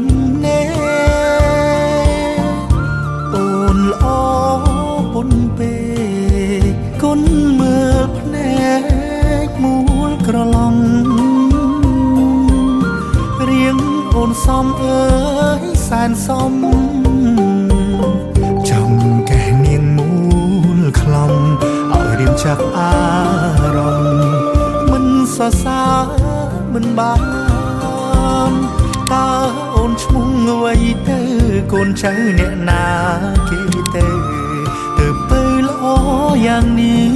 ំនេអូនល្អពុនពេគុណមើលភ្នែកមូលក្រឡំរៀងអូនសំអើយសែនសំចង់កេះនាងមូលខ្លំឲ្យរៀមចាប់អារម្មណ៍មិនសរសើរមិនបានតើអូនឈ្មោះអ្វីទៅកូនចៅអ្នកណាគេទៅទៅពើល្អយ៉ាងនេះ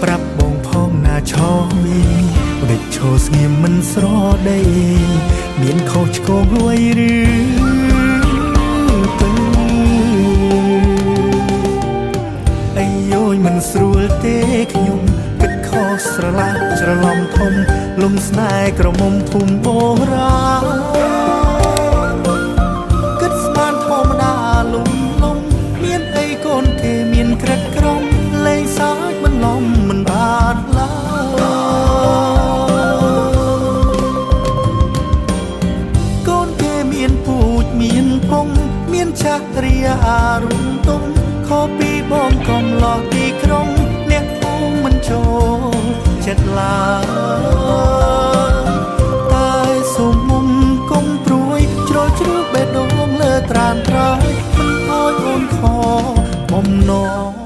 ប្រាប់បងផងណាឆវីដេចឈរស្ងៀមមិនស្រដីមានខុសឆ្គងអ្វីឬទៅ អីយយមិនស្រួលទេខ្ញុំគិតខុសស្រឡះច្រឡំធំលំស្នេហ៍ក្រមុំភូមិបូរាណគិតស្មានធម្មតាលំលំមានអីកូនគេមានក្រិតក្រមលេងសើចមិនលំមិនបានឡើយកូនគេមានពូជមានពងមានចរិយារុំទុំខុសពីបងកំឡោះទីក្រុងអ្នកភូមិមិនចូលចិត្តឡើយតែសុំមុំគុំព្រួយជ្រុលជ្រើបេះដូងលើត្រានត្រើយមិនអោយអូនខបំណង។